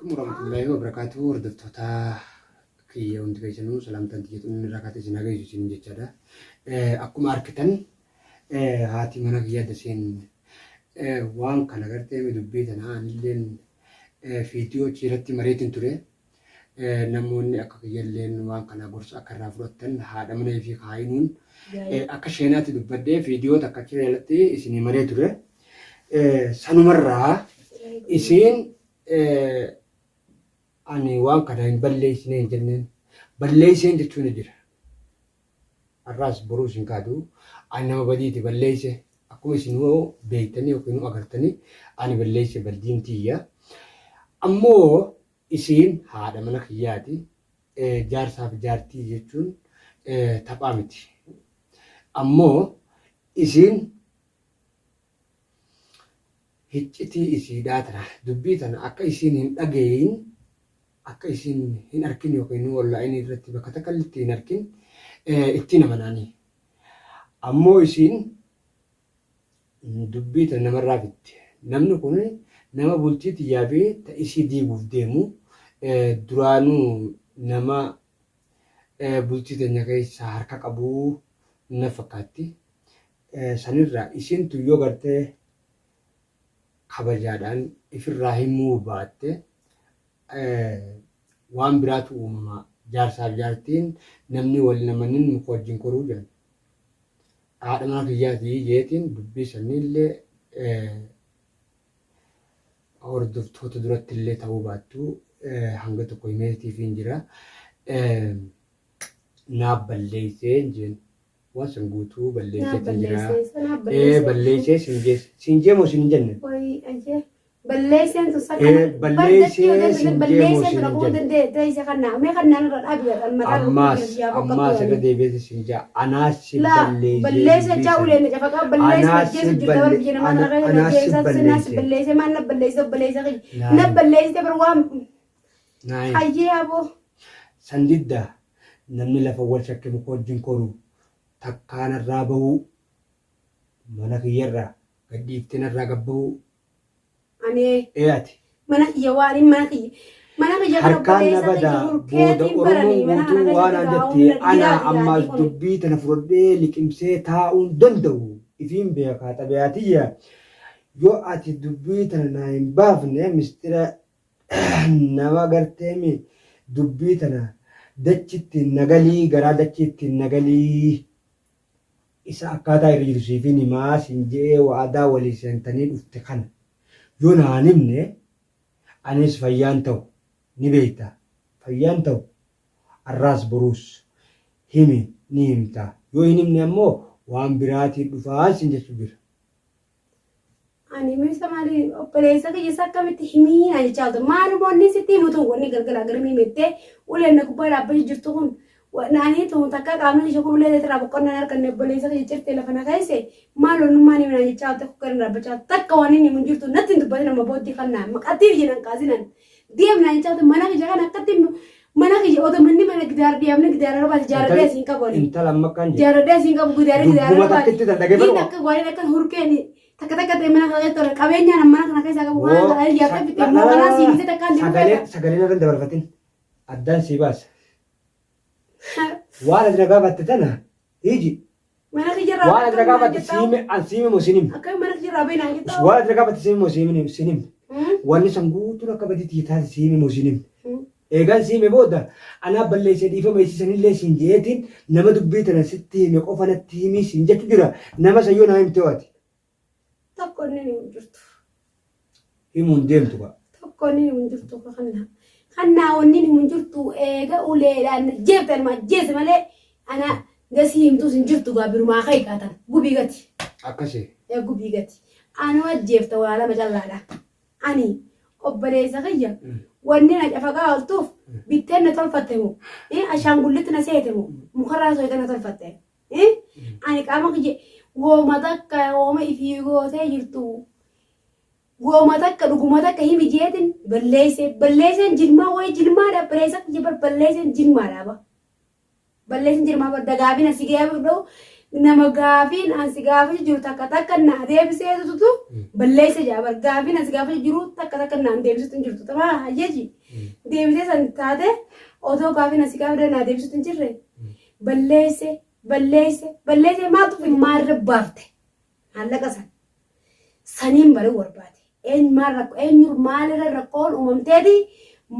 alaikum warahmatullahi wabarakatuh. Hordoftoota kiyya hundi keessanuu salaamtaan tiyya tun irraa kaatee isin hageessu isin jechaadha. Akkuma argitan haati mana kiyyaa daseen waan kana gartee dubbii tana anilleen viidiyoo achi irratti mareetiin ture. Namoonni akka kiyyalleen waan kana gorsa akka irraa fudhattan haadha mana fi kaayinuun akka sheenaatti dubbadhee viidiyoo takka achi irratti isinii maree ture. Sanumarraa isiin ani waan kana hin balleessine hin jenneen balleesseen jechuun ni jira. Har'aas boruus hin kaadu ani nama badiiti balleesse akkuma isin hoo beektanii yookiin agartanii ani balleesse baldiin tiyya. Ammoo isiin haadha mana kiyyaati jaarsaa fi jaartii jechuun taphaa miti. Ammoo isiin Hiccitii isiidhaa tana, dubbii tana akka isiin hin dhageeyin, akka isiin hin arkin yookiin onlaayinii irratti bakka takkallitti hin arkin ittiin amanaanii. Ammoo isiin dubbii tana namarraa fidde. Namni kun nama bultii tiyyaa fi ta isii diiguuf deemu duraanuu nama bultii teenya keessaa harka qabu na fakkaatti. Sanirraa isiin tun yoo gartee kabajaadhaan ifirraa himuu baatte waan biraatu uumama. Jaarsaaf jaartiin namni wal hin amanin muka wajjin koruu jedhan. Haadha mana kiyyaatii jeetiin dubbii saniillee hordoftoota duratti illee ta'uu baattu hanga tokko himeetiifiin jira. Naaf balleessee hin jeen. Waan san guutuu Naaf balleesseetiin jira. balleessee isa naaf Ee balleessee. balleessee siin jee siin jee moo siin hin jenne? Wayi ayyee. Balleesseen tun Ee sakkana bar dachii balleessee odoo hin siin jee moo balleesseen tun siin hin akkuma jenne? danda'e ta'e kannaa mee kannaan irra dhaabi gadhan mataa lukkuu Ammaas biyya boqqottoo ammaas irra waliin. deebi'eeti siin jaa anaas si Laa balleessee balleessa dubbii jechaa san uleen na cafaqaa balleessa anaas si ajjeesu jirta bar balle biyya namaa ana tana keessa anaas si ajjeesaa sinaa si balleessee balleessee maal na balleessite obboleessa kiyya na naayin balleessite bar waan naayin hayyee aboo. San didda namni lafa wal shakke muka wajjin koru takkaa narraa bahuu mana kiyyarraa gad dhiiftee narraa gad bahuu Ani ee ati. mana kiyya waan mana kiyya mana kiyya kan Harkaan na obboleessa kiyya badaa booda hurkeetiin Oromoon baranii mana kana guutuu waan keessatti aan gaa jette humna anaa dhiiraati ammaas gaatii kun. dubbii tana fudhadhee liqimsee taa'uun danda'u ifiin beekaa xabi'aa tiyya yoo ati dubbii tana naa hin baafne mistira nama garteemi dubbii tana dachitti na galii garaa dachiitti na galii isa akkaataa irra jiru siifin himaa siin je'ee wa'adaa walii seentanii dhufte kana yoo naan himne anis fayyaan ta'u ni beekta fayyaan ta'u arraas boruus himi ni himta yoo hin himne ammoo waan biraatiin dhufaa siin jechu jira. Ani misa maali obboleessa kiyya isa akkamitti himii naan jechaa jirtu. Maaluma wanni sitti himutu wanni galgala gara miimettee uleen na gubbaa dhaabbachuu jirtu kun naanii tun takka qaamni kiyya kun ulee irraa boqonnaa hin arganne obboleessa kiyya cirtee lafa na keesse maal wannummaan himi naan jechaa jirtu akka gara dhaabbachaa takka waan inni himu jirtu natti hin dubbatin amma booddee kan naa maqattii biyya nan kaasinan deem naan jechaa jirtu mana kiyya kan akkatti mana kiyya otoo manni mana gidaar dhiyaamne gidaara barbaade jaaladhee asiin qabu ani. Intala amma akkaan jedhu. Jaaladhee asiin qabu gidaara gidaara Dubbuma barbaade. takkitti tan dhaggeeffadhu. Diin akka waan akka hurkeen takka takka ta'e mana kana keessatti tola qabeenyaan mana kana keessaa qabu kana kana ijaartee bitte immoo kanaa siin bitee takkaan deemu Sagalee feeta. sagalee narra hin dabarfatin. Addaan sii baasa. Waan ati na gaafatte tana hiiji. Mana kiyyarraa Waan ati na gaafatte siime an siime moo siin himne. Akkami mana kiyyarraa bahi naan jettaa? Waan ati na gaafatte siime moo siin himne. Wanni san guutuun akka badiitti taate siime moo siin himne. Eegaan siime booda anaa balleessee dhiifama isiisanillee siin jeetiin nama dubbii tana sitti hime qofa natti himii siin jechu jira. Nama san yoo naa himte hoo ati. Tokko inni hin jirtu. Himuun deemtu kaa. Tokko inni hin jirtu kannaa. Kannaa wanni hin jirtu eega uleedhaan jeeftan ma jeese malee ana gasii himtuus hin jirtu gaa birumaa ka'e kaatan gubii gati. Akkasii. Ee gubii gati. Anuma jeefta waa lama callaadha. Ani obboleessa kiyya wanni na cafaqaa ooltuuf bitteen na tolfatte moo ashaangullitti na seete moo mukarraa soyite na tolfatte. Ani qaama kiyya wooma takka wooma ifii gootee jirtu wooma takka dhuguma takka himi jeetin balleessee balleesseen jilmaa wayii jilmaadha obboleessa kiyya bar balleesseen jilmaadha ba. Balleesseen jilmaa bar dagaabina si ga'ee dha'u Nama gaafiin an si gaafachuu jiru takka takka naa deebiseetutu balleessa jaa bar gaafiin an si gaafachuu jiru takka takka naan deebisutu hin jirtu tamaa hayyeji deebisee san taate otoo gaafiin an si gaafadhe naa deebisutu hin jirre balleesse balleesse balleesse maaltu fi maalirra baafte maallaqa san saniin baruu barbaade. Eenyu maal rakko eenyu maalirra rakkoon uumamteeti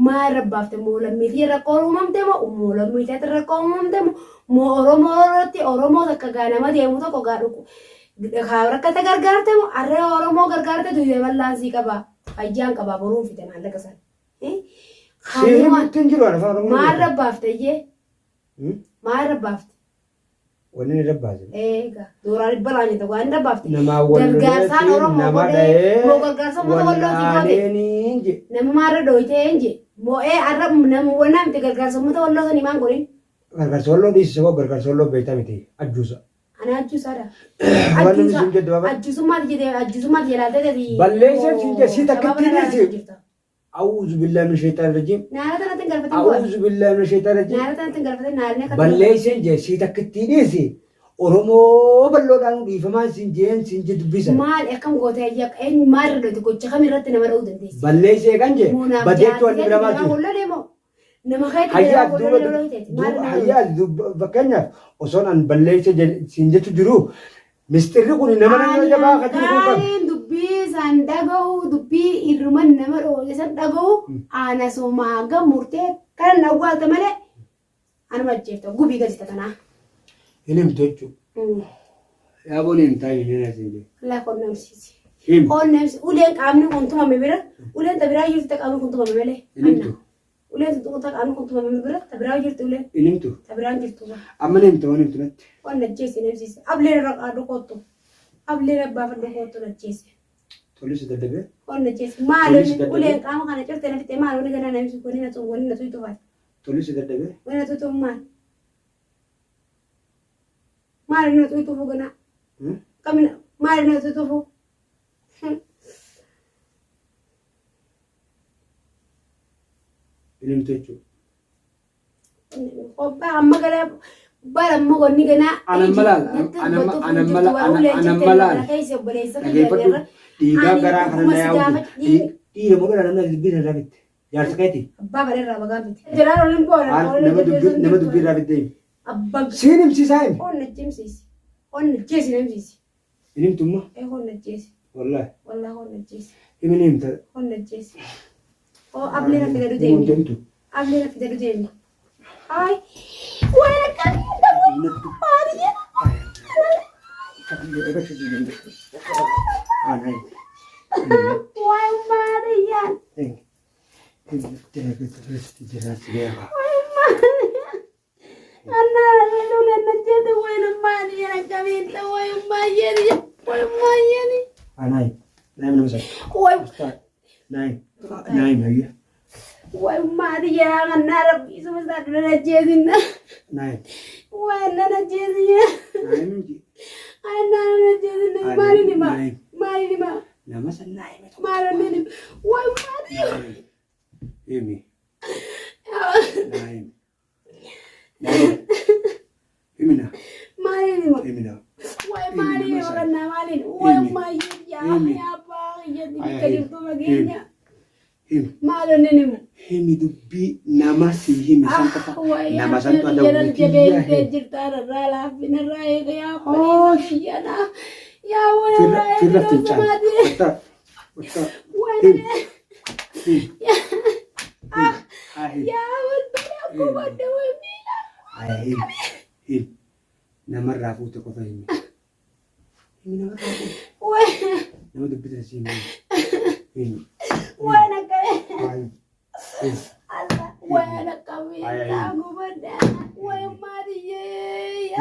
maalirra baafte moo lammiitii rakkoon uumamte moo moo lammiiteetti rakkoon uumamte moo moo Oromoo irratti Oromoo takka gaa nama deemu tokko gaa dhuku kaa rakkate gargaarte moo arree Oromoo gargaarte duyda bal'aan sii qaba fayyaan qaba boruun fide maallaqa san. Si himutti hin jiru afaan Oromoo. Maalirra baafte iyyee maalirra baafte. Wanni inni rabbaase. Eega dooraa dhibba laa jette waan inni rabbaafte. Namaa wal Gargaarsaan loleetiin Oromoo nama godhee dha'ee moo gargaarsa uummata wallootiin goote. wallaaleeniin je. Namumaa irra dhooytee hin je. Moo'ee arra namu wannaa miti gargaarsa uummata walloo sanii maan godhin. Gargaarsa walloo dhiisise koo gargaarsa walloo beektaa miti ajjuusa. Ana ajjuusaadha. Waan namni siin jedhu baaba. Ajjuusummaati jedhee ajjuusummaati jedhaa ta'e. Balleesseen siin jedhe si takka ittiin dhiisi. A'uuzu billaahi mina shayxaani rajiim. Naara tanatti hin galfatin bu'an. A'uuzu billaahi mina shayxaani rajiim. Naara tanatti hin galfatin naarni akka Balleesseen jee sii takkittii dhiisi. Oromoo bal'oodhaan dhiifamaan siin jeen siin jee dubbisan. Maal akkam gootee ayyaa eenyu maal irra dhoyte gocha kam irratti nama dha'uu dandeessi? Balleessee kan jee Muunaaf badeechuu wanni jaartii bira nama maaltu? wallolee moo? Nama keetti Hayyaa nama duuba wallolee loloo maal irra hayyaa duuba fakkeenyaaf osoon an balleessa siin jechu jiru Misxirri kun nama nama jabaa kan jiru kun qabu. Ani dubbii san dhaga'u dubbii irruman nama dhoose san dhaga'u ana somaa ga murtee kan na awwaalte malee anuma ajjeefta gubii gadi tanaa. Hin himtu jechuudha. Yaaboon hin taa'in hin asiin jedhu. Laa qunnamsiisi. Him. Qunnamsi uleen qaamni kun tumame bira uleen ta biraa jirti ta qaamni kun tumame malee. Hin himtu. Uleen sun tuqu ta qaamni kun tumame bira ta biraa jirti uleen Hin himtu. ta biraan jirtu ba. Amma ni himta waan himtu natti. Waan ajjeese namsiise. Ableen irra qaadhu koottu. Ableen abbaa fadhu koottu ajjeese. Tolisi dadhabee. Waan ajjeese. Maal Tolisi dadhabee. uleen qaama kana cirte na fixee maal wani ganaa namsi wani na tuqu wani na tuqu faati. Tolisi dadhabee. Wani na tuqu maal. Maal na tuqu fu ganaa. Kamina maal na tuqu fu. Hin himtu jechuudha. Qobbaa amma gara bara amma wanni ganaa. Anan malaal, anan malaal. Dhageeffadhu dhiigaa garaa kana na yaa'u. Dhiira moo dhala namni dubbii irraa bitte. Jaarsa keeti. Abbaa bara irraa bagaa bitte. Jiraan olin boona. Nama dubbii irraa bitte. Abbaa. Siin himsiisaa himi. Onna cimsiisi. Onna jeesi namsiisi. Hin himtumma? Ee honna jeesi. Wallaahi. Wallaahi honna jeesi. Himi ni himta. Honna jeesi. Oo ablee na fidadhu Himuu deemi. hin deemtu. Ablee na fidadhu deemi. Ay. Waan akkamii ta'u maali jedha. Waay maali yaan. Waay maali. Naim, naim nama sadi. Naim, naim hayya. Naim, naim ji. Nama san naim itu. Imi. Naim. Himina. Maaliin hima? Himina. Waa'ee maaliin hima kannaa maaliin? Waa'ee maaliin yaa yaa abbaa kiyyatti bikka jirtu fageenya. Himi. Maal onni himu? Himi dubbii nama si himi san qofa. Nama santu Jedhan adawwii jabeessee kiyya. jirta irraa laaffina irraa eega yaa abbaa kiyyanaa. Yaa Firra walirraa firra eega fincaan. samaatii. Ottaa. Ottaa. Waa'ee Himi. Himi. Haa himi. yaa walbala akkuma adda miila. Haa himi. Himi. Namarraa fuute qofa himi. Himi namarraa fuute. Waa'ee Nama dubbisa si himi. Himi. waan akka. Haa himi. Himi. Allah waan akkamii gubadha waa'ee maaliyyee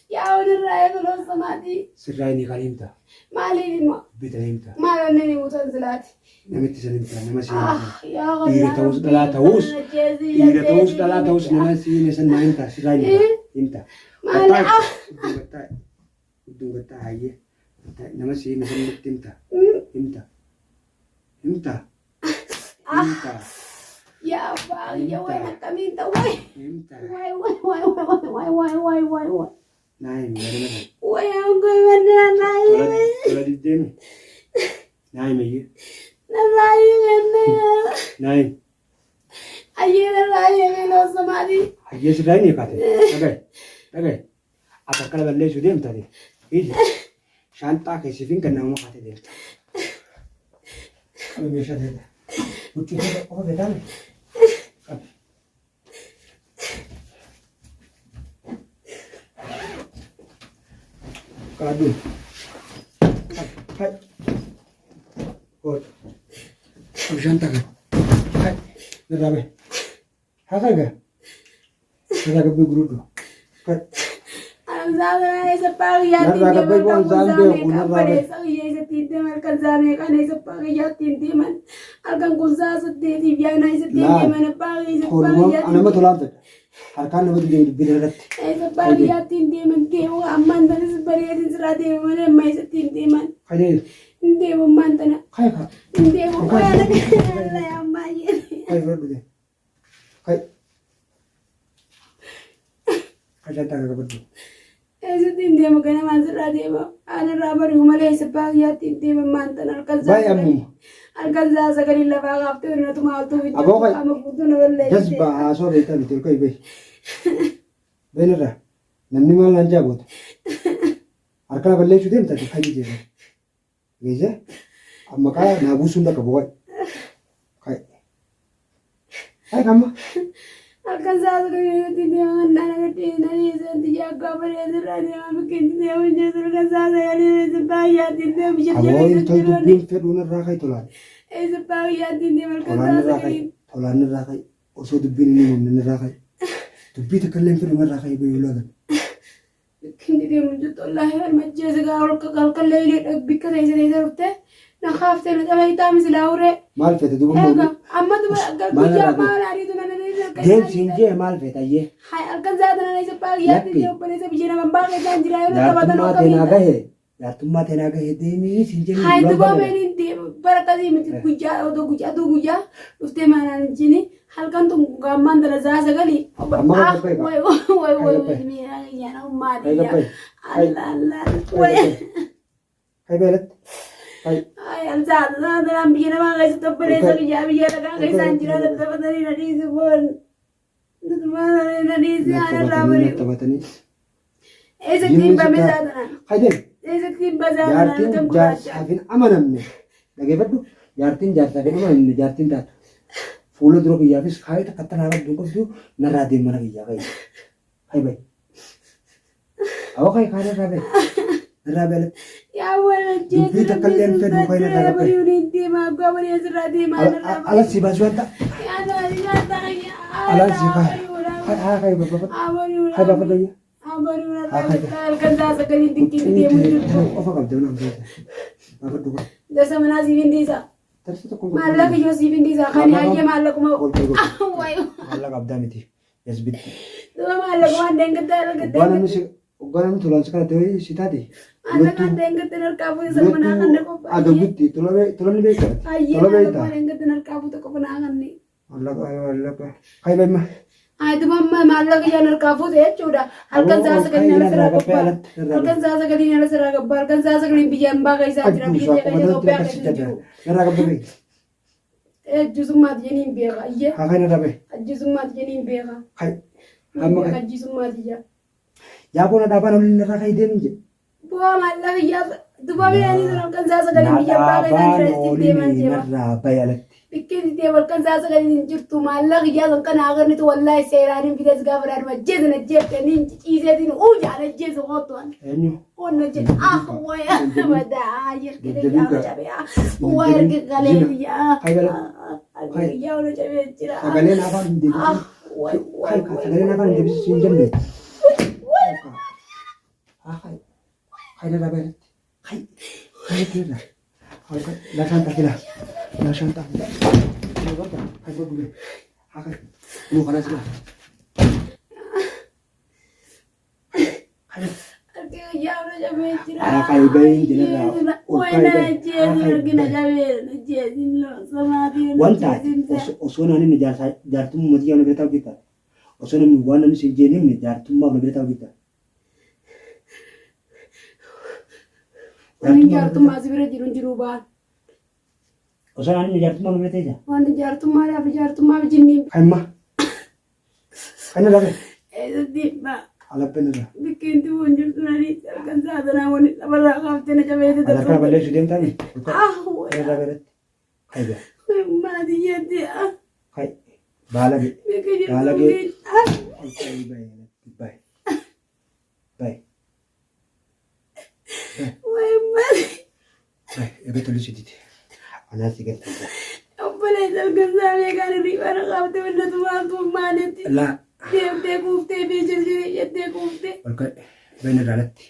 yaa walirraa eegaloo samaatii Sirraa inni kan himta. maaliif hima Dubbita himta. maal onneen himuutan silaati. Namitti san himta. Nama si himta. Yaa Dhiira ta'us dhalaa ta'us dhiira ta'us dhalaa ta'us nama si hime san naa himta. Sirraa himta. Himta. Maali Gattaa. ah Iddoon gattaa. Iddoon gattaa hayyee. Gattaa. Nama si hime san natti himta. Himta. Himta. Himta. yaa abbaa yaa waan akkamiin ta'u waay Himta. waay waay waay waay waay waay waay waay waay. Naa himi yaada na Wayaan koo manni narraa Tola hiikame. tola diddeemi. Naa himi iyyee. Narraa hiikame. Naa himi. Ayyee narraa hiikame loosa maatii. Hayyee sirraa hin hiikate. Dhaga'i. Dhaga'i. Ati akkana balleessuu deemta ati. Hiisi. Shaanxaa kee siif hin kennamu kaatee deemta. Qabi meeshaa ta'e. Huccuu ta'e qofa feetaame. Qabi. Qaaduu. Qabi. Hai. Hoodhu. Qabi shaanxaa kana. Hai. Irraa bahi. Haa gaa. Irraa gabbii gurguddu. Hai. Narraa gabbii bu'aan isaan beeku narraa bahi. Laal. Toluma nama tolaan fedha. Harkaan nama didee dubbii irratti. Kajeelu. Kai kaa. Kai fudhadhu deem. Kai. Kai shantaa kana qabadhu. Eessatti hin deemu ganamaan sirraa deema. Anarraa bari'u malee eessa baay'aatti hin deema maantan halkan Baay'ee ammuma. Halkan sa'a sagalii lafaa kaaftee onatuma altuu hin Aboo kai. Qaama guutuu na balleessite. Jazbaa haasoo beektaa miti ol kai bahi. Bahinirraa. Namni maal naan jaaboota. Harka na balleessuu deemta ati kai jechuudha. Geesse amma kaa naa buusuun dhaqa bu'aa. Kai. Kai kamma. Halkan sa'a sagalii irratti deema kan naan agartee na dhiyeessan xiyyaa bareedu irraa deema biqilti deema jechuudha halkan sa'a sagalii irratti baay'aatti hin deemu Aboo intal dubbiin fedhuun irraa kai tolaan. Eessa baay'aatti hin deemu halkan Tolaan sa'a irraa kai. sagalii. Tolaan irraa kai. Osoo dubbiin hin uumamne irraa kai. Dubbii takka illee hin fedhuun irraa kai bayyuu laatan. Kindi deemu jirtu wallaahi almajjeese gaa halkan leeylee bikka teesse teesse dhufte na kaaftee na xalaytaa misilaa uree. Maal feete duuba Eega immoo amma duba Maal guyyaa irraa maal ariitu na na deemsi hin jee maal feete ayyee. Hay halkan sa'a tana isa baay'aatti Lakki. deemu obboleessa biyya nama baay'ee isaan jira yeroo taphatan Jaartummaa teenaa gahe jaartummaa teenaa gahe deemii siin jennu Hay duraan duba banadha. meeniin deemu bara akkasii miti guyyaa odoo guyyaa aduu guyyaa dhuftee maanaan jini halkan tun gaammaan tana sa'a sagalii. Amma kan gabbaye Way way way Kan gabbaye. miidhaa Kan ummaadiyyaa. gabbaye. Kai. Allah Allah. Kai Way. gabbaye. Kai beelatti. Kai. Ay, alzaada saadaan biyya namaa keessatti obboleessa biyyaa biyya lagaa keessaan jira tattafatanii na dhiisi boon. Na dhiisi haadha Taphatanii bari'u. taphatanii. Eessatti hin bame saadanaan. Kai deemi. Eessatti hin basaadhaan Jaartiin halkan gurraacha. jaarsaaf hin amanamne. Dhageeffadhu. Jaartiin jaarsaaf hin amanamne jaartiin taatu. Fuula dura kiyyaafis kaayee takka tanaa qabdu hin qabdu narraa deem mana kiyyaa kai. Kai bahi. Awwa kai kaan irraa bahi. Narraa bahi alatti. Yaa wala Dubbii takka illee hin fedhu kai narraa gabbaye. Bari'uun hin deema abbaa barii asirraa deema narraa Ala si baasuu wanta. Yaa taati nyaata Ala si kaa. Kai haa kai baafadhu. Kai baafadhu ayya. Halkan sa'a sagaliin dikkiin deemu jirtu. Qofa qabda mana keessa. Baafadhu kaa. Darsa manaa siif hin dhiisa. Darsa tokko Maallaqa iyyuu siif hin dhiisa. Kan hayyee maallaquma. Ol kai godhu. Wayi. Maallaqa abdaa miti. Yasbitti. Duba maallaquma deengatta argatte. Oggaa namni si oggaa namni tolaan si kadhate wayii si taate. Maallaqaan deengatta harkaa buute sana manaa kan qofa. Adawwitti tola ni beekta. Hayyee Tola beekta. maallaquma deengatta harkaa buute qofa naa kanne. Maallaqa maallaqa. Kai bahi ma. Ay duba maallaqa iyyaan harkaa buute jechuudha. Halkan sa'a sagaliin ala siraa gabbaa. Halkan sa'a sagaliin ala siraa gabbaa. Halkan sa'a sagaliin biyya hambaa keessaa jira. Biyya Ajjuusaa keenya qofa Itoophiyaa akkasii keessa jadda. jiru. Narraa gabba bahi. Ajjuusummaati jeniin beeka. Iyyee. Haa kai narraa bahi. Ajjuusummaati jeniin beeka. Kai. Amma kai. Ajjuusummaati jaa. Yaa boona dhaabaan olin narraa kai deemin jedhe. Bu'aa maallaqa iyyaa duba biyyaanii sun halkan sa'a sagaliin biyya abbaa keessaan Dhaabaan jira itti deeman olin jeema. narraa bahi alatti. Bikkeen itti deema halkan sa'a sagaliin hin jirtu maallaqa iyyaa sun kana agarnitu wallaahi seeraan hin fides gaafa dhaadhu ajjeesan ajjeefte niin ciciiseetiin uu jaan ajjeesu kootu an. Eenyu? Onna jedhe ah waya badaa yergi yaa cabe ah waa ergi galee yaa yaa ona cabee jira. Sagaleen afaan hin deebisin. Ah way way Kai kai sagaleen afaan hin deebisin siin jenne. Haa kai. Kai narraa bahi alatti. Kai. Kai narraa. Kai lashaan taatila. Lashaan taatila. Kai barta. Kai godhu. Haa kai. Nuu kanas gaa. Kai. Yaa ona cabee jira. Haa kai bahin jenarraa. Ol kai bahi. Haa kai bahi. Wanta osoo namni inni jaartummaa matii na bira taa'u jirta. Osoo namni waan namni siin jeen himne jaartummaa na bira taa'u jirta. Wanni jaartummaa si bira jiru hin jiru baan. Osoo ani jaartummaa nu bira teessa. Wanni jaartummaadhaaf jaartummaaf jinniin. Kaimma. Kan irraa ba'e. Eessatti baa. Alabbeen irraa. Bikkeen tiboon jirtu nani halkan saatanaa wani lafarraa kaaftee na cabeessite. Alabbaa balleessuu deemtaa mi? Ah, Kan irraa ba'etti. Kai ba'e. Maatii jettee ah. Kai. Baala ga'e. Bikka jirtu Baala ga'e. ah. Kai ba'e. Ba'e. Ba'e. Wayi maatii. Ba'e. Egaa toluu si dide. Anaa si galta. Obboleessa halkan saa meeqaan hirriibaa na kaaftee wannatu maaltu maalitti. Laa. Deemtee kuuftee fi jirjirii jettee kuuftee. Ol ka'e. Ba'e irraa alatti.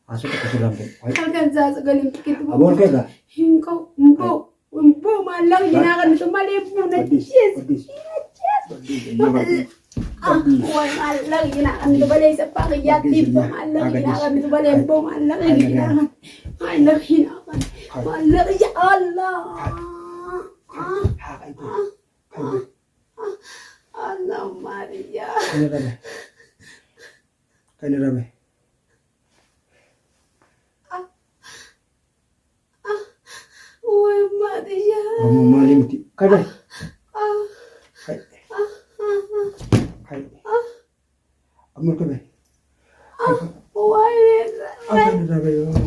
Haasoo tokko sirraan ba'e. Halkan saa sagaleen bikkitti. Aboo ol ka'e gaa. Hin ka'u, hin ba'u, hin ba'u maallaqa jinaa kan nuti malee buuna Baddiis. jees. Baddiis. Baddiis. Way maallaqa jinaa kan nuti malee isa baaqiyyaatti ba'u maallaqa jinaa kan nuti malee ba'u maallaqa jinaa kan maallaqa jinaa kan maallaqa ya Allah. Haa kai ba'e. Kai ba'e. Allah maaliyaa. Kan irra ba'e. Kan irra ba'e. Way maaliyaa. Oromoo maalii miti? Kai ba'e. Kai. Kai. Amma ol ka'e. Way Kan irra ba'e.